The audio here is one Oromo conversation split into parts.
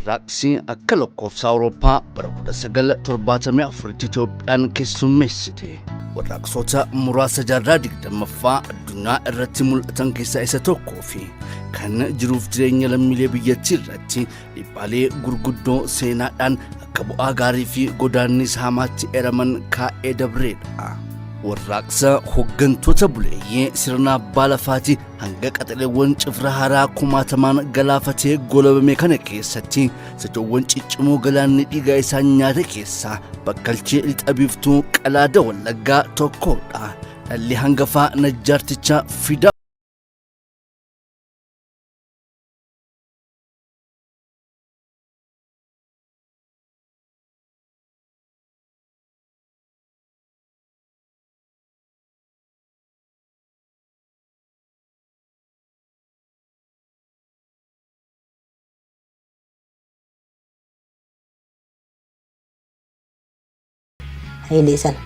Warraaqsi akka lakkoofsa Awurooppaa bara 1974 Itoophiyaan keessummeessite. Warraaqsota muraasa jaarraa 20ffaa addunyaa irratti mul'atan keessaa isa tokkoo fi kan jiruuf jireenya lammiilee biyyattii irratti dhiibbaalee gurguddoo seenaadhaan akka bu'aa gaarii fi godaannisa hamaatti eraman kaa'ee dabreedha. Warraaqsa hooggantoota buleeyyii sirna abbaa lafaati hanga qaxaleewwan cifra haaraa kumaatamaan galaafatee golabame kana keessatti sochoowwan ciccimoo galaanni dhiigaa isaan nyaate keessaa Bakkalchee Lixa Biiftuu Qalaada Wallaggaa tokkodha. Dhalli hangafaa Najjaarticha Fidaa Hayilee sana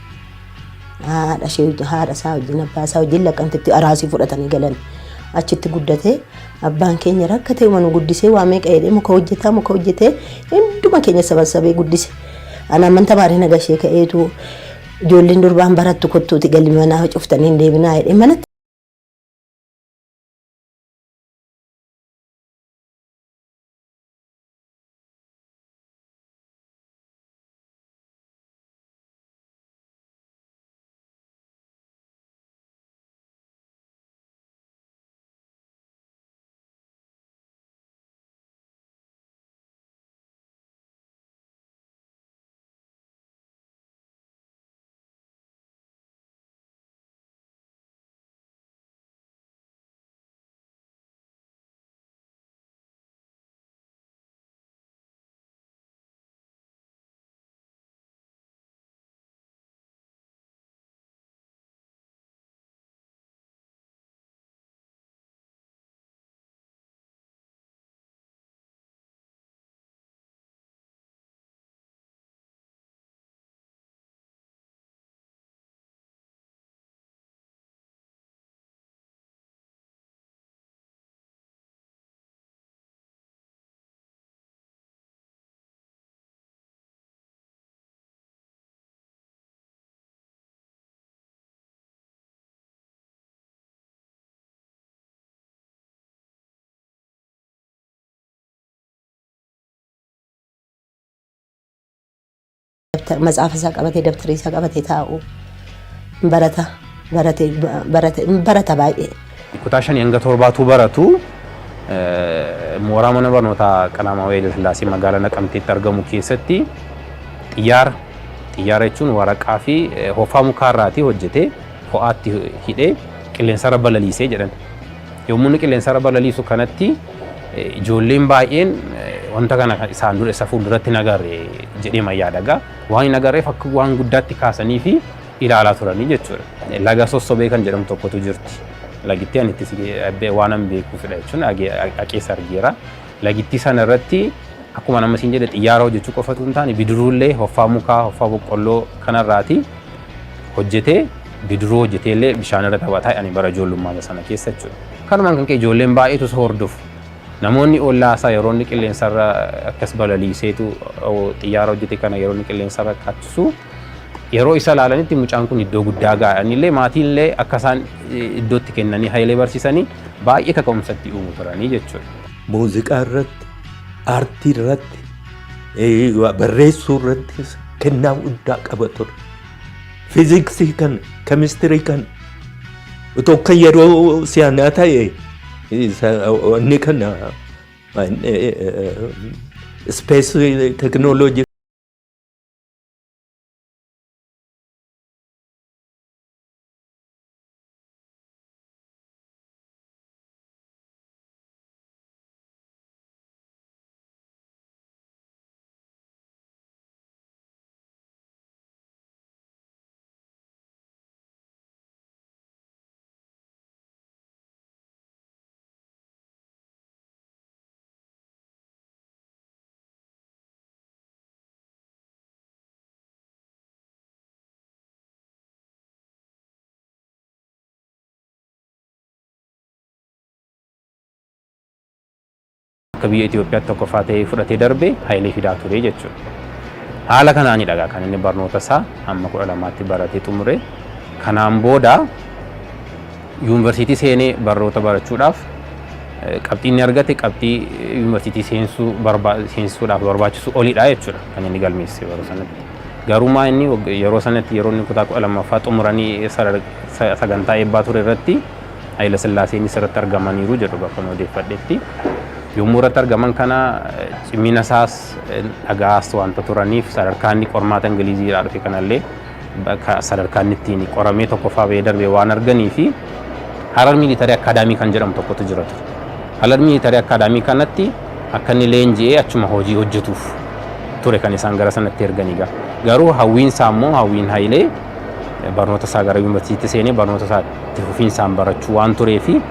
haadha ishee haadha isaa wajjin abbaa isaa wajjin Laqqamtitti araasii fudhatanii galan. Achitti guddatee, abbaan keenya rakkatee nu guddisee, waa meeqa jedhee muka hojjetaa, muka hojjetee hunduma keenya sabassabee guddise. Ana amman tamaarii nagashee ka'eetu, ijoolleen durbaan barattu kottuuti galmi manaa cuftanii hin deebinaa jedhee manatti. Matsaafa isaa qabatee, dabtarii isaa qabatee taa'u, barata, barate, barate, barata baay'ee. Kutaa shanii hanga torbaatu baratu mooraa mana barnootaa Qalaamaawii Hayilasillaasee magaalaa Naqamteetti argamu keessatti xiyyaara, xiyyaara jechuun waraqaa fi hoffaa mukaa irraatii hojjetee ho'aatti hidhee qilleensarra balaliisee jedhan. Yommuu inni qilleensarra balaliisu kanatti ijoolleen baay'een wanta kana isaan dura isa fuulduratti hin agarre jedhee yaada gaa. Waan hin agarreef akka waan guddaatti kaasanii fi ilaalaa turanii jechuudha. Laga Sossobee kan jedhamu tokkotu jirti. Lagittii ani itti waan an beekuufidha jechuun aqeessa argeera. Lagittii sana irratti akkuma nama siin jedhe xiyyaara hojjechuu qofatu hin taane, bidiruullee hoffaa mukaa, hoffaa boqqolloo kanarraati hojjetee, bidiruu hojjetee illee bishaan irra taphataa ani bara ijoollummaa sana keessa jechuudha. Kanumaan kan ka'e ijoolleen baay'eetu isa hordofu. Namoonni ollaa isaa yeroo inni qilleensarra akkas balaliiseetu xiyyaara hojjete kana yeroo inni qilleensarra kaachisu yeroo isa ilaalanitti, mucaan kun iddoo guddaa ga'a. Innillee maatiin illee akka isaan iddootti kennanii hayilee barsiisanii baay'ee kaka'umsatti uumu turanii jechuudha. Muuziqaa irratti, aartii irratti, barreessuu irrattis kennaa guddaa qaba ture. Fiiziksii kan, kemistirii kan otoo akka yeroo si'anaa ta'e inni kana ispeesii teknooloojii Akka biyya Itoophiyaatti tokkoffaa ta'ee fudhatee darbe Hayilee Fidaa ture jechuudha. Haala kanaanidha kan inni barnoota isaa hamma 12tti baratee xumure. Kanaan booda yuunivarsiitii seenee barnoota barachuudhaaf qabxii inni argate qabxii yuunivarsiitii seensuu seensuudhaaf barbaachisu olidha jechuudha kan inni galmeesse yeroo sanatti. Garumaa inni yeroo sanatti, yeroo inni kutaa 12ffaa xumuranii sagantaa eebbaa ture irratti, Hayila Sillaaseenis irratti argamaniiru jedhu bakka nu odeeffadhetti. Yommuu irratti argaman kana cimina isaas dhagaas wanta turaniif, sadarkaa inni qormaata Ingiliziidhaa dhufe kanallee sadarkaa inni ittiin qoramee tokkoffaa bahee darbe waan arganii fi Harar Military Academy kan jedhamu tokkotu jira ture. Harar Military Academy kanatti akka inni leenji'ee achuma hojii hojjetuuf ture kan isaan gara sanatti erganii gaa. Garuu hawwiin isaa immoo, hawwiin Hayilee, barnoota isaa gara yuunivarsiitii seenee barnoota isaa itti fufiinsaan barachuu waan turee fi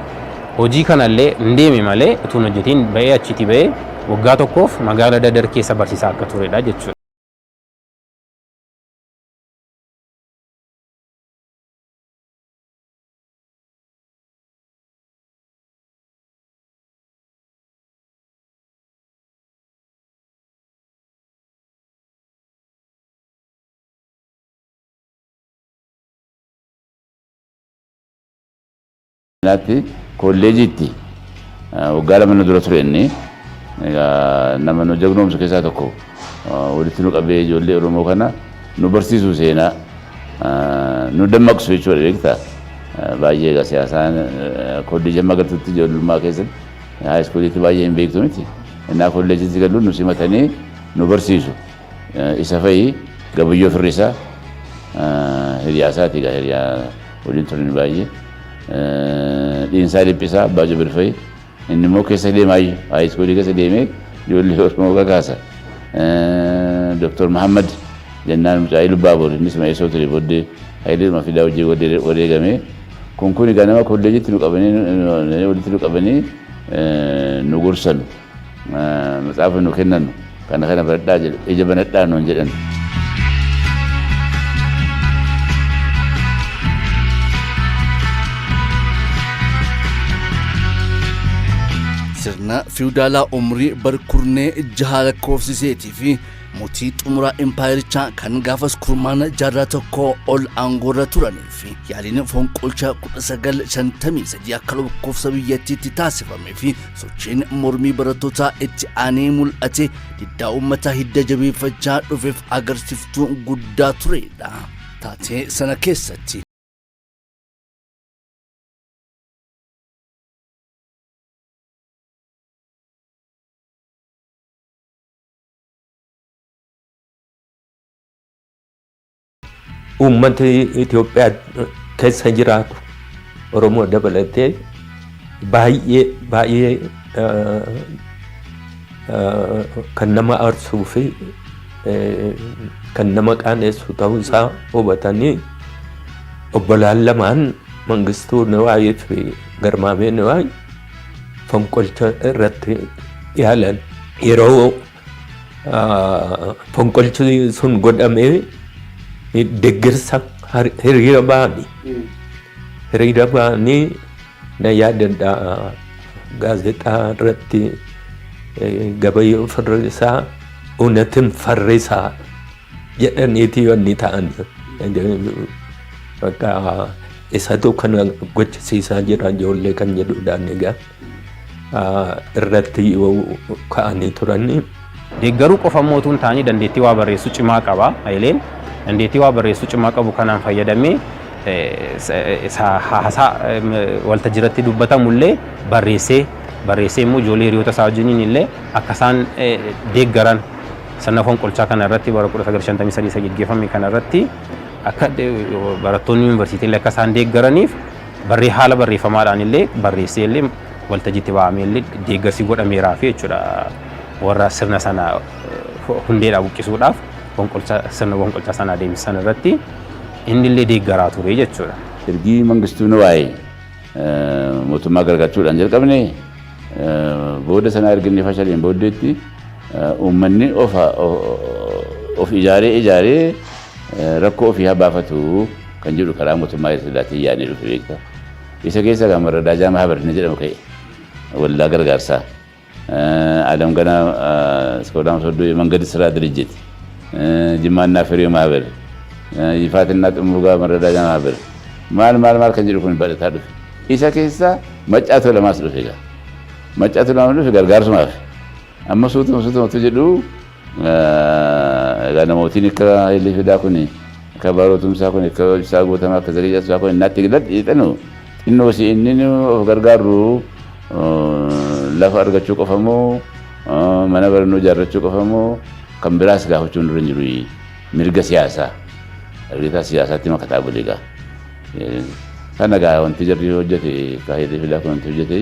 hojii kanallee hin deeme malee utuu hin hojjetiin ba'ee, achitti ba'ee waggaa tokkoof magaala Dadar keessa barsiisaa akka turedha jechuudha. Naatti kolleejiitti waggaa 2 nu dura ture inni. Egaa nama nu jagnoomsu keessaa tokko, walitti nu qabee ijoollee Oromoo kana nu barsiisu, seenaa nu dammaqsu jechuudha, beektaa. Baay'ee egaa siyaasaan kolleejii amma galtutti ijoollummaa keessatti high schooliitti baay'ee hin beektu miti. Innaa kolleejiitti galu nu simatanii nu barsiisu. Isa fa'i Gabayyoo Firrisaa hiriyaa isaati, egaa hiriyaa waliin turan baay'ee. Dhiinsaa Dhiphisaa Abbaa Jabir fa'i, inni immoo keessa deemaayyuu high schoolii keessa deemee ijoollee Oromoo kakaasa. Dr. Muhammad jennaan mucaa Ilubbaabor, innis Ma'eessoo ture, booddee Hayilee Fidaa wajjin wareegame. Kun egaa nama kolleejitti nu qabanii, walitti nu qabanii nu gorsanu. Matsaafa nu kennanu, kana kana baradhaa jedhu, ija banadhaa nuun jedhan. Sirna fiwudaalaa umrii barkurnee jaha lakkoofsiseetii fi mootii xumuraa impaayerichaa kan gaafas kurmaana jaarraa tokko ol aangoorra turanii fi yaaliin fonqolcha 1953 akka lakkoofsa biyyattiitti taasifamee fi sochiin mormii barattootaa itti aanee mul'ate diddaa uummataa hidda jabeeffachaa dhufeef agarsiiftuu guddaa turedha. Taatee sana keessatti Uummata Itoophiyaa keessa jiraatu, Oromoo dabalatee, baay'ee baay'ee kan nama aarsuu fi kan nama qaanessu ta'uu isaa hubatanii, obbolaan lamaan Mangistuu Niwaayii fi Garmaamee Niwaay fonqolcha irratti yaalan. Yeroo fonqolchi sun godhamee deeggarsa hiriira ba'anii na yaadadha, gaazexaa irratti Gabayyoo Firrisaa "እውነትን ፈርሳ" jedhaniiti wanni ta'an. Bakka isatu kana gochisiisaa jira ijoollee kan jedhudhaan egaa irratti yoo ka'anii turanii. Deeggaruu qofa immoo utuu hin taane dandeettii waa barreessuu cimaa qaba. Hayileen dandeettii waa barreessuu cimaa qabu kanaan fayyadamee haasaa waltajjiirratti dubbatamullee barreessee barreessee immoo ijoollee hiriyoota isaa wajjiniin illee akka isaan deeggaran, sirna fonqolchaa kana irratti bara 1953 isa geggeeffame kana irratti akka barattoonni yuunivarsiitii illee akka isaan deeggaraniif barree haala barreeffamaadhaan illee barreessee illee waltajjiitti ba'amee illee deeggarsi godhameeraaf jechuudha. Warra sirna sana hundeedhaa buqqisuudhaaf fonqolcha, sirna fonqolchaa sana adeemsisan irratti inni illee deeggaraa ture jechuudha. Ergii Mangistuu Niwaayee mootummaa gargaarchuudhaan jalqabne booda sanaa, erga inni fashaleen booddeetti, uummanni of ijaaree ijaaree rakkoo ofii haa baafatu kan jedhu karaa mootummaa Hayila yaadnee dhufe, beektaa. Isa keessa kan መረዳጃ ማህበር inni jedhamu ka'e, waldaa gargaarsaa. አለም ገና እስከ ወላይታ ሶዶ የመንገድ ስራ ድርጅት፣ ጅማና ፍሬው ማህበር፣ ይፋትና ጥሙጋ መረዳጃ ማህበር maal maal maal kan jedhu kun bal'ataa dhufe. Isa keessa Maccaa Tuulamaas dhufe egaa. Maccaa Tuulamaa dhufe gargaarsumaaf. Amma suutuma suutumatu jedhu egaa namootiin akka Hayilee Fidaa kun, akka Baaroo Tumsaa kun, akka Ibsaa Guutamaa, akka Zariyaa Tumsaa kun innaatti dhiixanu xinnoo si inni of gargaarru lafa argachuu qofa moo, mana barannoo ijaarrachuu qofa moo, kan biraas gaafachuun dura hin jiru, mirga siyaasaa argitaa siyaasaatti makataa bulee egaa. Kana gaa wanti jarri hojjete, Hayilee Fidaa kun wanti hojjete,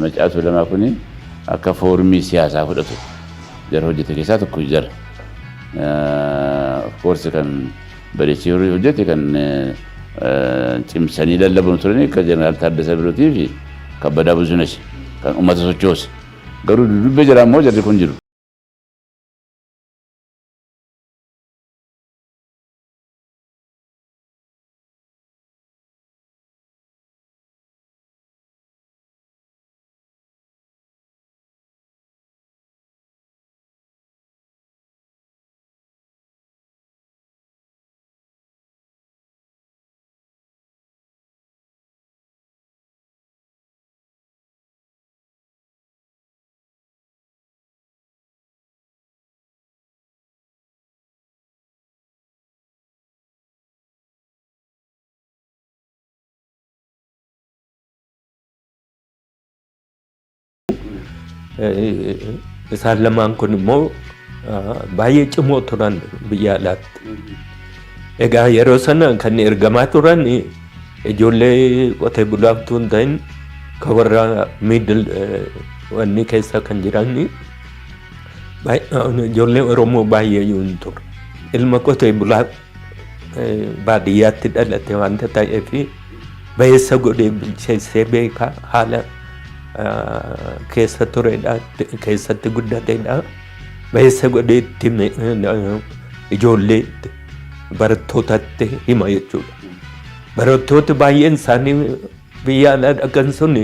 Maccaa Tuulamaa kun akka foormii siyaasaa fudhatu jara hojjete keessaa tokko jara. Of course kan bareechee hojjete, kan cimsanii lallaban turani akka Jeneraal Taaddasaa Birruutii fi Kabbadaa Buzunesh kan uummata sochoose. Garuu duddubbee jira immoo jarri kun jiru. Isaan lamaan kun immoo baay'ee cimoo turan biyya alaatti. Egaa yeroo sana kan ergamaa turan ijoollee qotee bulaa utuu hin ta'in kan warra middle wanni keessa kan jiran, ijoollee Oromoo baay'ee iyyuu hin turre. Ilma qotee bulaa baadiyyaatti dhalate waanta ta'eef bayeessa godhee bilcheessee beeka, haala keessa turedha, keessatti guddatedha. Bayeessa godhee itti ijoollee barattootatti hima jechuudha. Barattooti baay'een isaanii biyya alaa dhaqan sun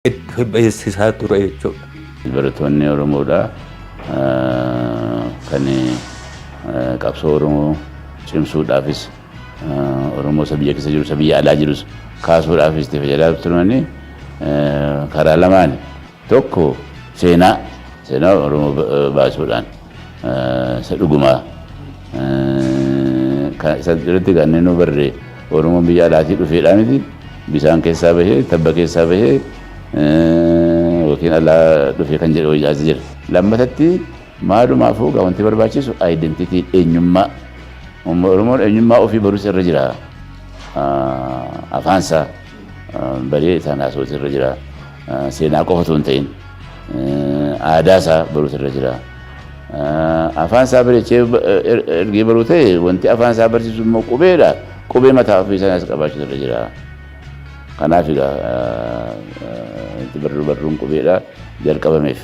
itti beeksisaa ture jechuudha. Barattoonni Oromoodha kan qabsoo Oromoo cimsuudhaafis, Oromoo isa biyya keessa jiru, isa biyya alaa jirus kaasuudhaafis itti fayyadaa turani karaa lamaani. Tokko seenaa Oromoo baasuudhaan isa dhugumaa isa irratti kanneen nu barree Oromoon biyya alaatii dhufeedhaa miti, bisaan keessaa bahee, tabba keessaa bahee yookiin alaa dhufee kan jedhu wayyaas jira. Lammatatti maalumaafuu gaa wanti barbaachisu identity, eenyummaa. Oromoon eenyummaa ofii barus irra jira. Afaansaa baree isaan haasa'uus irra jira. Seenaa qofa otoo hin ta'in aadaa isaa baruus irra jira. Afaan isaa bareechee ergee baruu ta'e, wanti afaan isaa barsiisu immoo qubeedha. Qubee mataa ofii isaas qabaachuu irra jira. Kanaaf egaa barruun qubeedha jalqabameef.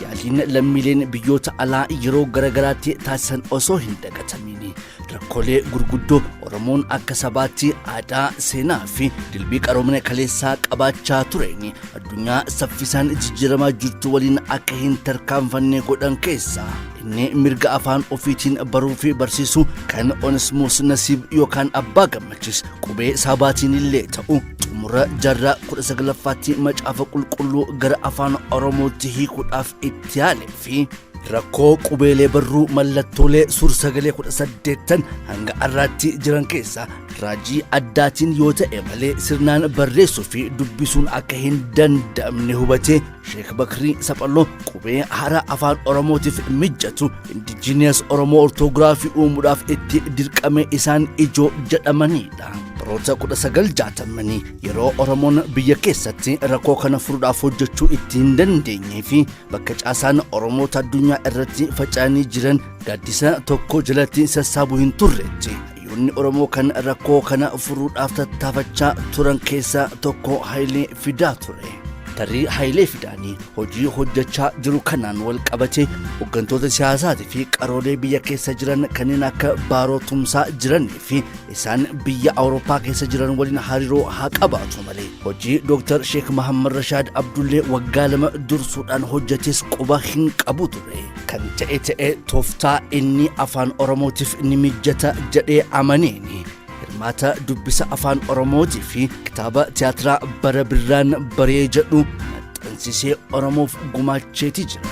Yaaliin lammiileen biyyoota alaa yeroo garagaraatti taasisan osoo hin dagatamiin, rakkoolee gurguddoo Oromoon akka sabaatti aadaa, seenaa fi dilbii qaroomina kaleessaa qabaachaa tureen addunyaa saffisaan jijjiiramaa jirtu waliin akka hin tarkaanfanne godhan keessaa inni mirga afaan ofiitiin baruu fi barsiisuu kan Onesmoos Nasiib yookaan Abbaa Gammachis qubee Saabaatiin illee ta'u xumura jaarraa 19ffaatti Macaafa Qulqulluu gara Afaan Oromootti hiikuudhaaf itti yaalee fi rakkoo qubeelee barruu mallattoolee suur-sagalee 18 hanga har'aatti jiran keessaa raajii addaatiin yoo ta'e malee sirnaan barreessuu fi dubbisuun akka hin danda'amne hubatee, Sheek Bakrii Saphalloo qubee haaraa Afaan Oromootiif mijatu, Indigenous Oromoo Orthography, uumuudhaaf itti dirqame isaan ijoo jedhamanidha. Baroota 1960 yeroo Oromoon biyya keessatti rakkoo kana furuudhaaf hojjechuu itti hin dandeenyee fi bakka caasaan Oromoota addunyaa irratti faca'anii jiran gaaddisa tokko jalatti sassaabuu hin turretti, hayyoonni Oromoo kan rakkoo kana furuudhaaf tattaafachaa turan keessaa tokko Hayilee Fidaa ture. Tarii Hayilee Fidaanii hojii hojjechaa jiru kanaan wal qabate hooggantoota siyaasaatii fi qaroolee biyya keessa jiran kanneen akka Baaroo Tumsaa jiranii fi isaan biyya Awurooppaa keessa jiran waliin hariiroo haa qabaatu malee, hojii Dr. Sheek Mahammad Rashaad Abdullee waggaa 2 dursuudhaan hojjetes quba hin qabu ture. Kan ta'e ta'e, tooftaa inni afaan Oromootiif ni mijjata jedhee amaneeni hirmaata dubbisa afaan Oromootii fi kitaaba tiyaatiraa "Bara Birraan Baree" jedhu maxxansisee Oromoof gumaacheeti jira.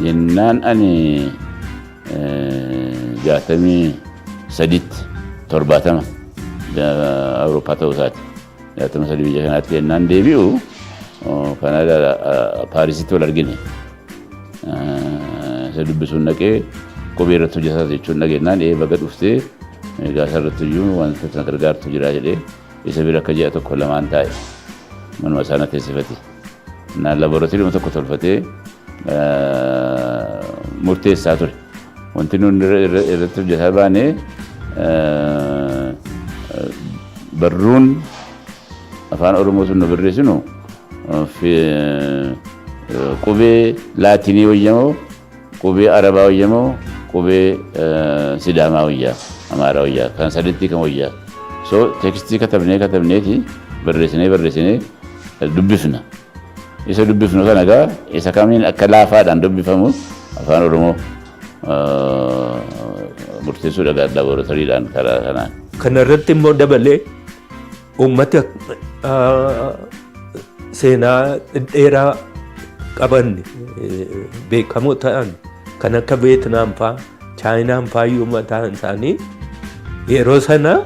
Jennaan ani 63tti, 70 Awurooppaa ta'uu isaati. 63 biyya kanaatti jennaan deebi'u, Kanaadaa Paarisitti wal argine. Isa dubbisuun dhaqee, qubee irratti hojjetaa jechuun dhageenyaan, ee baga dhuftee, egaa isa irratti iyyuu wanta sana gargaartu jira jedhee, isa bira akka ji'a tokko lamaan taa'e, manuma isaa na teessifate. Naan laboratorii tokko tolfatee murteessaa ture. Wanti nuti irratti hojjetaa baane, barruun afaan Oromoo sun nu barreessinu qubee Laatinii wayyamoo, qubee Arabaa wayyamoo, qubee Sidaamaa wayyaa, Amaaraa wayyaa, kan saditti kan wayyaa. So text katabnee katabneeti barreessinee barreessinee dubbifna. Isa dubbifnu kana egaa isa kamiin akka laafaadhaan dubbifamu afaan Oromoo murteessuudha laaboratoriidhaan karaa kanaan. Kana irratti immoo dabalee uummata seenaa dheeraa qaban, beekamoo ta'an kan akka Veetnaam faa, Chaayinaan faa iyyuu mataan isaanii yeroo sana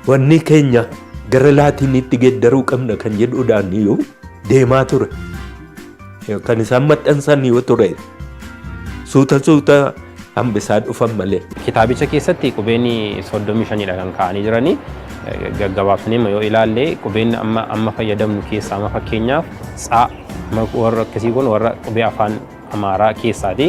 wanni keenya gara Laatiniitti geeddaruu qabna kan jedhuudhaan iyyuu deemaa ture. Kan isaan maxxansan yoo ture, suuta suuta hambisaa dhufan malee. Kitaabicha keessatti qubeen 35dha kan kaa'anii jiranii. Gaggabaabsinee yoo ilaalle, qubeen amma amma fayyadamnu keessaa amma fakkeenyaaf tsaa, warra akkasii kun warra qubee afaan Amaaraa keessaati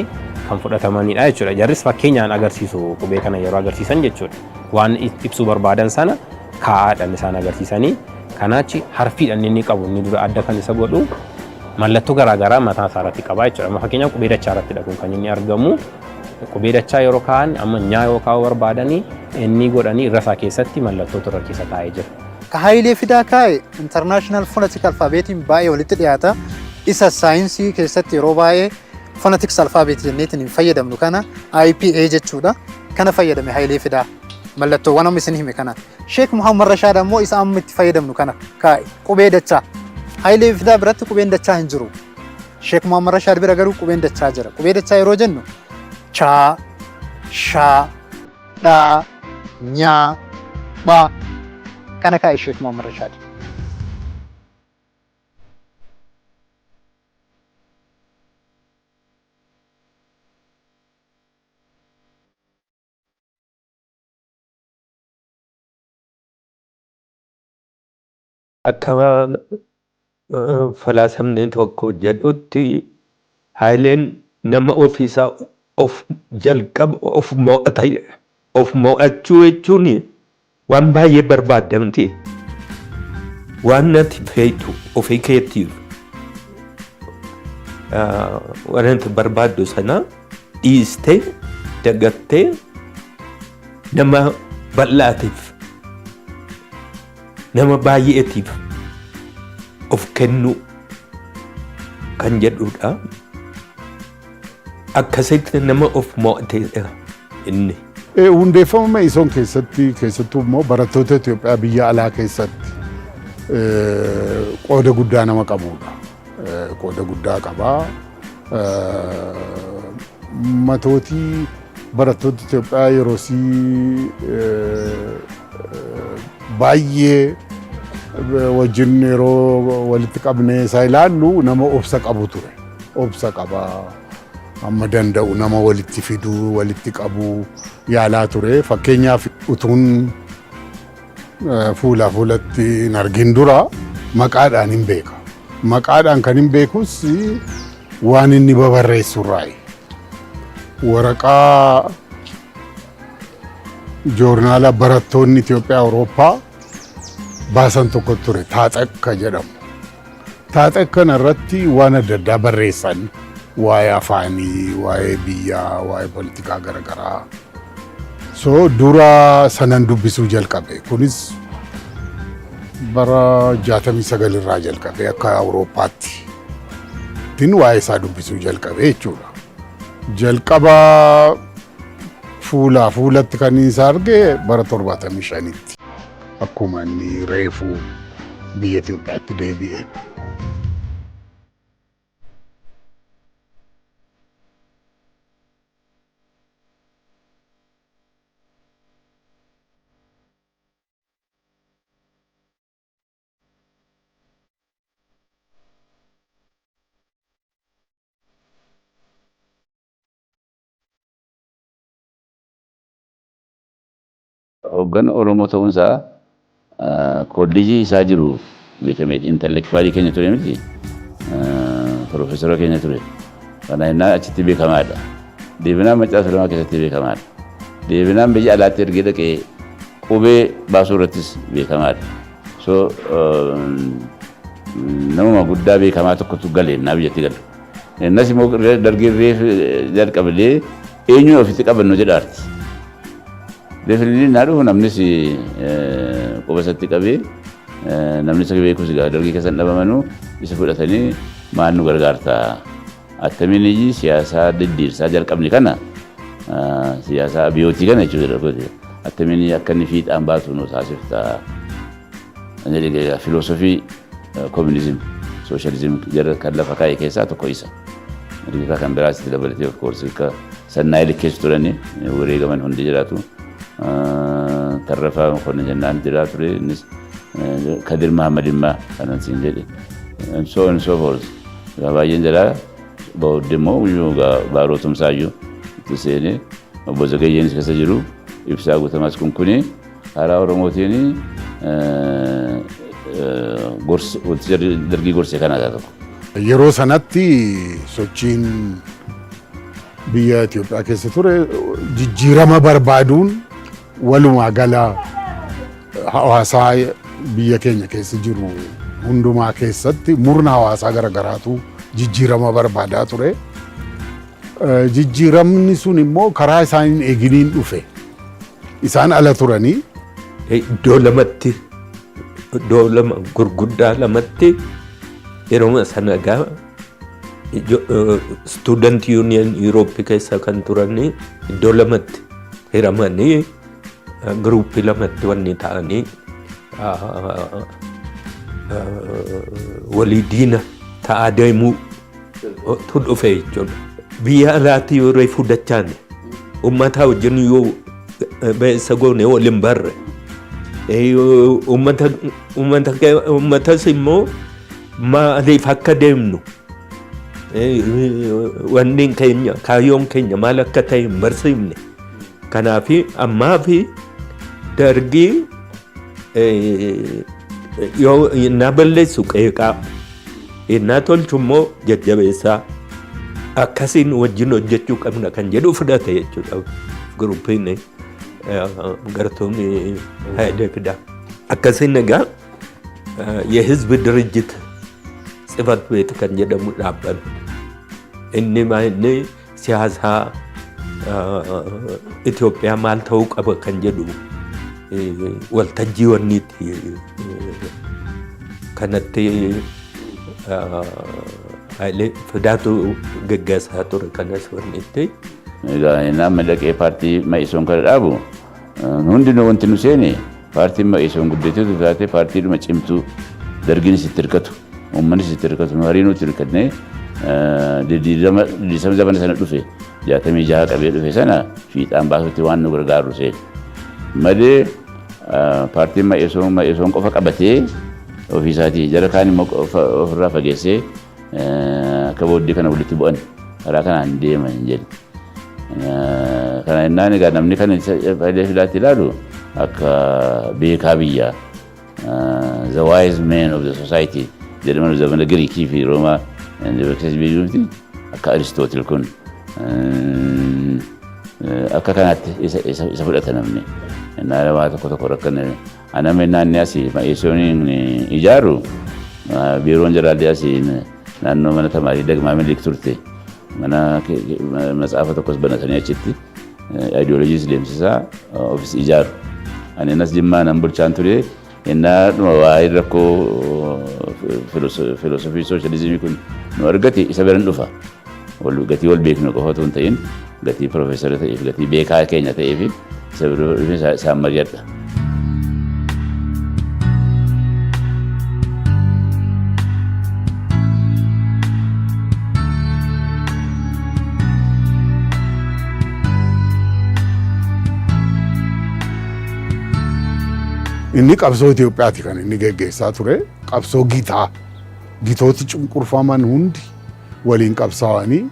kan fudhatamanidha jechuudha. Jarris fakkeenyaan agarsiisu, qubee kana yeroo agarsiisan jechuudha. Waan ibsuu barbaadan sana kaa'aadhaan isaan agarsiisanii. Kanaachi harfiidhaan inni qabu inni dura adda kan isa godhu mallattoo garaagaraa mataa isaa irratti qaba jechuudha. Amma fakkeenyaaf qubee dachaa irrattidha kun kan inni argamu. Qubee dachaa yeroo kaa'an, amma nyaa yoo kaa'uu barbaadanii, inni godhanii irra isaa keessatti mallattootu irra keessa taa'ee jira. Ka Hayilee Fidaa kaa'e International Phonetic Alphabetiin baay'ee walitti dhiyaata. Isa saayinsii keessatti yeroo baay'ee phonetics alphabet jenneetiin hin fayyadamnu kana, IPA jechuudha. Kana fayyadame Hayilee Fidaa, mallattoowwan amma isin hime kana. Sheek Muhammad Rashaad ammoo isa amma itti fayyadamnu kana kaa'e, qubee dachaa. Hayilee Fidaa biratti qubeen dachaa hin jiru. Sheek Muhammad Rashaad bira garuu qubeen dachaa jira. Qubee dachaa yeroo jennu chaa, shaa, dhaa, nyaa, baa kana kaa'e Sheek Muhammad Rashaad. Akka falaasamni tokko jedhutti, Hayileen nama ofiisaa of jalqaba of mo'ata. Of mo'achuu jechuun waan baay'ee barbaadda miti. Waan ati feetu ofii keetiif, waan ati barbaaddu sana dhiistee, dagattee, nama bal'aatiif, nama baay'eetiif of kennuu kan jedhudha. Akkasitti nama of mo'atedha inni. Hundeeffama Me'isoon keessatti, keessattuu immoo barattoota Itoophiyaa biyya alaa keessatti qooda guddaa nama qabudha. Qooda guddaa qabaa. Matootii barattoota Itoophiyaa yeroosii baay'ee wajjin yeroo walitti qabnee isaa ilaallu, nama obsa qabu ture. Obsa qabaa. Amma danda'u nama walitti fiduu, walitti qabuu yaalaa ture. Fakkeenyaaf, utuun fuulaa fuulatti hin argin dura maqaadhaan hin beeka. Maqaadhaan kan hin beekus waan inni babarreessurraayi. Waraqaa joornaala barattoonni Itoophiyaa Awurooppaa baasan tokko ture, Taaxeq jedhamu. Taaxeq kana irratti waan adda addaa barreessan, waa'ee afaanii, waa'ee biyyaa, waa'ee poolitikaa garaagaraa. So dura sanan dubbisuu jalqabe. Kunis bara 69 irraa jalqabe akka Awurooppaatti. Ittiin waa'ee isaa dubbisuu jalqabe jechuudha. Jalqaba fuulaa fuulatti kan isa arge bara 75tti. Akkuma inni reefuu biyya Itoophiyaatti deebi'e. Hoogganaa Oromoo ta'uunsaa kolleejii isaa jiru beekamee intellectualii keenya ture miti, piroofeesara keenya ture. Kana innaa achitti beekamaadha. Deebinaan Macaa Tuulamaa keessatti beekamaadha. Deebinaan biyya alaatti ergee dhaqee qubee baasuu irrattis beekamaadha. So namuma guddaa beekamaa tokkotu gale innaa biyyatti galu. Innas immoo dargii reef jalqabdee eenyuun ofitti qabannu jedhaarti. Definitely naa dhufu namnis quba isatti qabee, namni isa beekus egaa dargii keessa hin dhabamanuu, isa fudhatanii maal nu gargaarta, attamiin iyyi siyaasaa diddiirsaa jalqabni kana, siyaasaa abiyootii kana jechuudha, attamiin akka inni fiixaan baatu nu taasifta jedhe. Filoosofii communism, socialism jara kan lafa kaa'e keessaa tokko isa. Riikaa kan biraas itti dabalatee, of course, akka sannaayii likkeessu turani, wareegaman hundi jiraatu. Tarrafaa Mokonnin jennaan jira ture, innis Kadir Mahammad Immaa kanan siin jedhe. And so and so forth. Egaa baay'een jalaa booddee immoo Baaroo Tumsaayyuu itti seenee, obbo Zagayyeenis keessa jiru, Ibsaa Guutamaas, kun kuni karaa Oromootiin gorsa wanti dargii gorse kana tokko. Yeroo sanatti sochiin biyya Itoophiyaa keessa ture jijjiirama barbaaduun walumaa gala hawaasaa biyya keenya keessa jiru hundumaa keessatti murna hawaasaa garaagaraatu jijjiirama barbaadaa ture. Jijjiiramni sun immoo karaa isaan hin eeginiin dhufe. Isaan ala turanii. Iddoo lamatti, iddoo lama gurguddaa lamatti yeroo sana egaa Student Union Europe keessa kan turanii iddoo lamatti hiramanii, groupii lamatti wanni ta'anii walii diina ta'aa deemuu tu dhufe jechuudha. Biyya alaatti yoo reefuu dachaane uummata wajjin yoo beessa goone waliin barre, uummatas immoo maaliif akka deemnu, wanni keenya, kaayyoon keenya maal akka ta'e hin barsiifne. Kanaaf ammaa fi dargii yoo innaa balleessu qeeqaa, innaa tolchu immoo jajjabeessaa, akkasiin wajjin hojjechuu qabna kan jedhu fudhate jechuudha groupiin gartuun Hayilee Fidaa. Akkasiin egaa የህዝብ ድርጅት ጽሕፈት ቤት kan jedhamu dhaabbanne. Inni inni siyaasaa Itoophiyaa maal ta'uu qaba kan jedhu waltajjii wanniitti kanatti Hayilee Fidaatu geggeessaa ture kanas wanniitti. Egaa inni amma dhaqee paartii Ma'isoon kana dhaabu, hundinuu wanti nu seene paartiin Ma'isoon guddateetu taate paartiidhuma cimtuu dargiinis itti hirkatu, uummannis itti hirkatu, nu hariinuu itti hirkannee diddiirama zamana sana dhufe, 66 qabee dhufe sana fiixaan baasutti waan nu gargaaru seene. Malee paartiin Ma'isoon Ma'isoon qofa qabatee ofiisaatii jara kaan immoo ofirraa fageessee akka booddee kana walitti bu'an. Karaa kanaan deema hin jedhe. Kana jennaan egaa namni kan Hayilee Fidaatti ilaalu akka beekaa biyyaa, the wise men of the society jedhaman, zamana Giriikii fi Roomaa miti, akka Aristootil kun akka kanaatti isa fudhata namni. Innaa waa tokko tokko rakkanne anama innaa inni asii Ma'eesooniin ijaaru, biiroon jalaallee asii naannoo mana tamaarii Dagmaa Minilik turte. Mana matsaafa tokkos banatanii achitti ayidiyooloojiis deemsisaa ofiis ijaaru. Ani innas Jimmaa nan bulchaan ture. Innaa dhuma waa'ee rakkoo filoosofii sooshaalizimii kun nu argate isa biran dhufa. Gatii wal beeknu qofa otoo hin ta'in, gatii piroofeesara ta'eef, gatii beekaa keenya ta'eef, isa bira dhufee isaan mari'adha. Inni qabsoo Itoophiyaati kan inni geggeessaa ture. Qabsoo gitaa. Gitooti cunqurfaman hundi waliin qabsaa'anii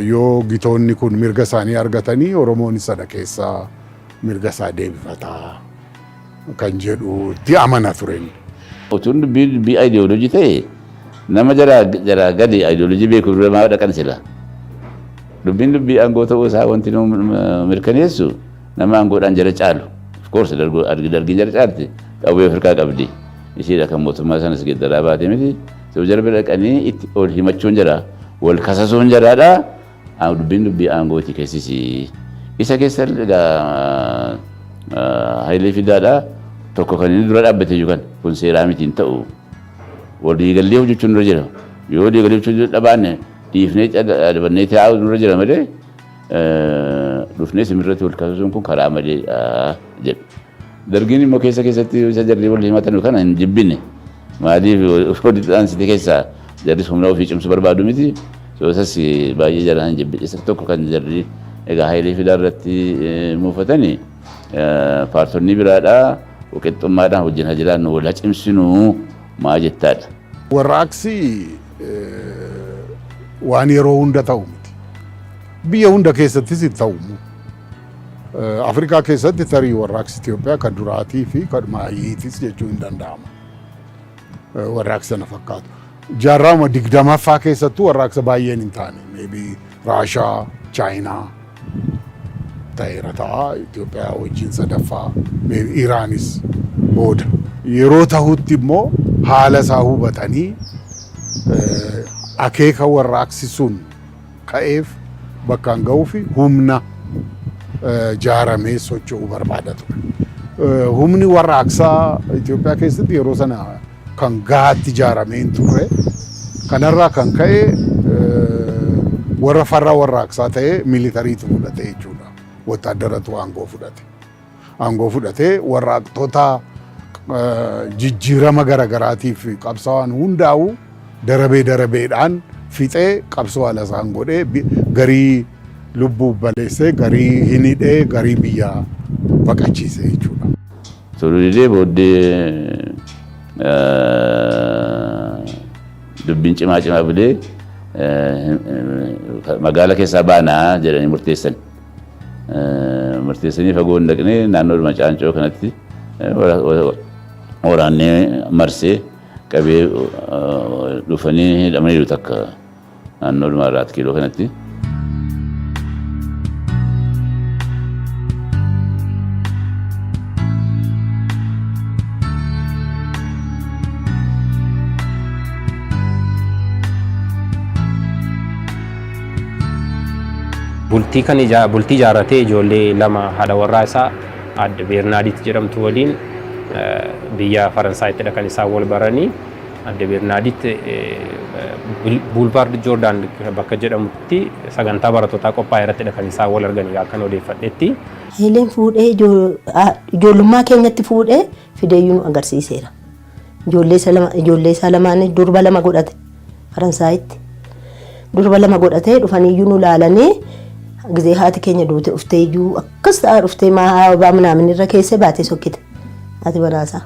yoo gitoonni kun mirga isaanii argatanii, Oromoon sana keessaa mirga isaa deebifataa kan jedhutti amana ture inni. Utuun dubbii dubbii ayidiyooloojii ta'e, nama jaraa gadi ayidiyooloojii beeku dura maa dhaqan sila? Dubbiin dubbii aangoo ta'uu isaa wanti nu mirkaneessu nama aangoodhaan jara caalu. Of course, dargiin jara caalti, qawwee Afrikaa qabdi. Isheedha kan mootummaa sanas geeddaraa baate miti. So jara bira dhaqanii itti ol himachuun jara wal kasasuun jaraadha. Dubbiin dubbii aangooti keessisi. Isa keessa egaa Hayilee Fidaadha. Tokko kan inni dura dhaabbate jiru kan kun seeraa miti, hin ta'u. Waliigallee hojjechuun nurra jira. Yoo waliigallee hojjechuu dhabaanne, dhiifnee adabannee taa'uu nurra jira malee, dhufnee simirratti wal kasasuun kun karaa malee jedhu. Dargiin immoo keessa keessatti isa jarri wal himatan kana hin jibbine. Maaliif, walitti dhaansite keessaa jarris humna ofii cimsu barbaadu miti. So isas baay'ee jara hin jibbine. Isa tokko kan jarri egaa Hayilee Fidaa irratti muufatanii, paartonni biraadhaa qixxummaadhaan wajjin haa jiraannu, wal haa cimsinu maa jettaadha. Warraaqsi waan yeroo hunda ta'u miti. Biyya hunda keessattis hin ta'u. Afrikaa keessatti tarii warraaqsi Itoophiyaa kan duraatii fi kan maayyiitis jechuun hin danda'ama. Warraaqsa sana fakkaatu. Jaarraa 20ffaa keessattuu warraaqsa baay'een hin taane. Maybe Raashaa, Chaayinaa ta'eera ta'a. Itoophiyaa wajjin sadaffaa, maybe Iraanis booda. Yeroo ta'utti immoo haala isaa hubatanii akeeka warraaqsi sun ka'eef bakkaan ga'uu fi humna jaaramee socho'uu barbaada ture. Humni warraaqsaa Itoophiyaa keessatti yeroo sana kan gahaatti ijaaramee hin turre. Kanarraa kan ka'e warra farra warraaqsaa ta'e miilitariitu fudhate jechuudha. Wattaaddaratu aangoo fudhate. Aangoo fudhatee warraaqtota jijjiirama garaagaraatiif qabsaa'an hundaa'u darabee darabeedhaan fixee, qabsoo ala isaan godhee, garii lubbuu baleessee, garii hin hidhee, garii biyya baqachiise jechuudha. Toluu didee booddee dubbiin cimaa cimaa bulee, magaala keessaa baanaa jedhanii murteessan. Murteessanii fagoo hin dhaqnee, naannoodhuma Caancoo kanatti waraannee marsee qabee, dhufanii hidhamaniiru takka naannoodhuma Araat Kiiloo kanatti. Bultii kan bultii ijaarratee, ijoollee lama haadha warraa isaa adde Beernaadiit jedhamtu waliin biyya Faransaayittidha kan isaan wal baranii. Adde Beernaadiit Boulevard Joordaan bakka jedhamutti sagantaa barattootaa qophaa'e irrattidha kan isaan wal arganii akkan odeeffadhetti. Hayileen fuudhee, ijoollummaa keenyatti fuudhee fideeyyuu nu agarsiiseera. Ijoollee isaa lamaan durba lama godhate Faransaayitti. Durba lama godhatee dhufaniiyyuu nu laalanii, gizee haati keenya duute dhuftee iyyuu akkas ta'aa dhuftee maa ababaa minaamin irra keessee baatee sokkite. Haati manaasaa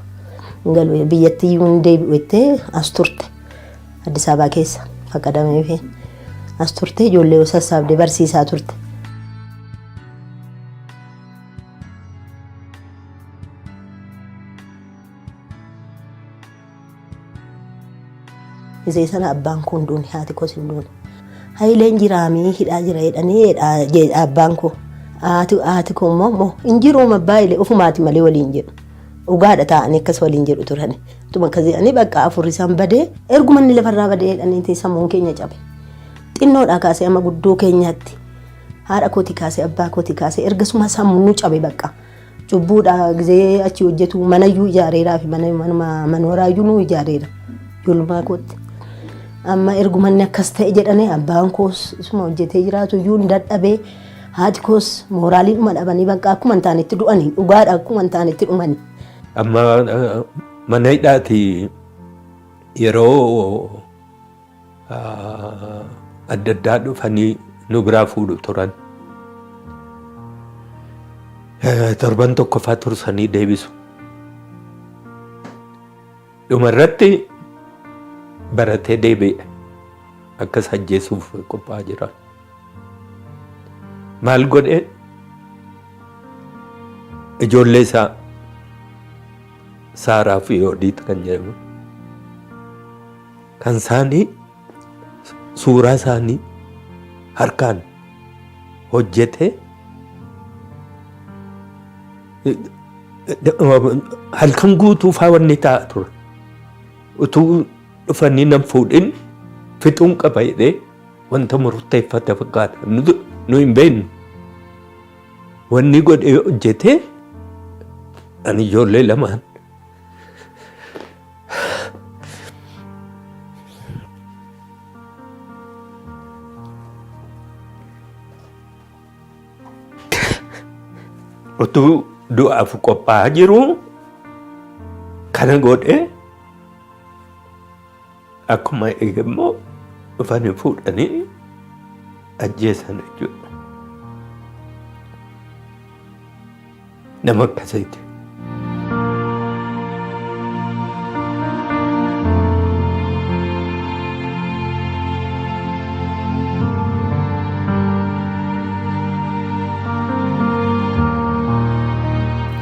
hin galu, biyyatti iyyuu hin deebi'u jettee as turte. Addis Ababaa keessa faqadameefi. As turte ijoollee sassaabdee barsiisaa turte. Isee sana abbaan koo hin duune, haati koos hin duune. Hayileen jiraamii hidhaa jira jedhanii jedha abbaan koo. Haati koo immoo hin jiruuma abbaa Hayilee ofumaati malee waliin jedhu. Dhugaadha taa'anii akkas waliin jedhu turani. Utuma akkas jedhanii bakka afurri isaan badee erguma inni lafarraa badee jedhanii sammuun keenya cabe. Xinnoodhaa kaasee amma guddoo keenyaatti haadha kootii kaasee abbaa kootii kaasee ergasuma sammuun nu cabe bakka. Cubbuudha gizee achi hojjetu manayyuu ijaareeraa fi mana manoorayyuu nu ijaareera ijoollummaa kootti. Amma erguma inni akkas ta'e jedhanii abbaan koos isuma hojjetee jiraatu iyyuu hin dadhabee haati koos mooraaliidhuma dhabanii bakka akkuma hin taanetti du'anii dhugaadha akkuma hin taanetti dhumanii. Amma mana hidhaati yeroo adda addaa dhufanii nu biraa fuudhu turan. Torban tokkoffaa tursanii deebisu. Dhumarratti baratee deebi'e. Akkas ajjeesuuf qophaa'aa jira. Maal godhe? Ijoollee isaa Saaraa fi Yoodiit kan jedhamu kan isaanii suuraa isaanii harkaan hojjete halkan guutuu faa wanni ta'a ture. Utuu dhufanii nan fuudhin fixuun qaba jedhee wanta murteeffate fakkaata. Nu hin beeknu. Wanni godhee hojjete ani ijoollee lamaan utuu du'aaf qophaa'aa jiru kana godhee akkuma eege immoo dhufanii fuudhanii ajjeesan jechuudha. Nama akkasiiti.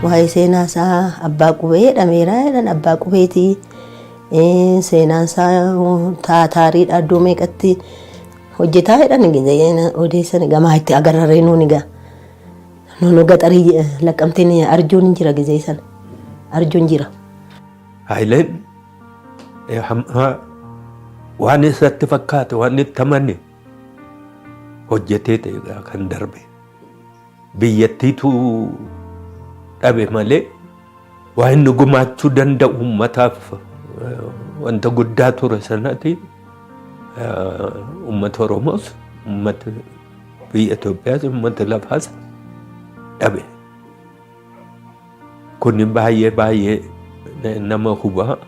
Waa'ee seenaa isaa abbaa qubee jedhameera jedhan abbaa qubeeti. Seenaan isaa taataariidha iddoo meeqatti hojjetaa jedhan odeessan gamaa itti agarraree nuuni gaa. Nuunu gaxarii laqqamteen arjoon hin jira gizee sana. Arjoon jira. Hayileen hamma waan isatti fakkaate waan itti amane hojjetee ta'e kan darbe. Biyyattiitu dhabe malee waan inni gumaachuu danda'u uummataaf wanta guddaa ture sanatti uummata Oromoos uummata biyya Itoophiyaas uummata lafaas dhabe. Kun baay'ee baay'ee nama huba.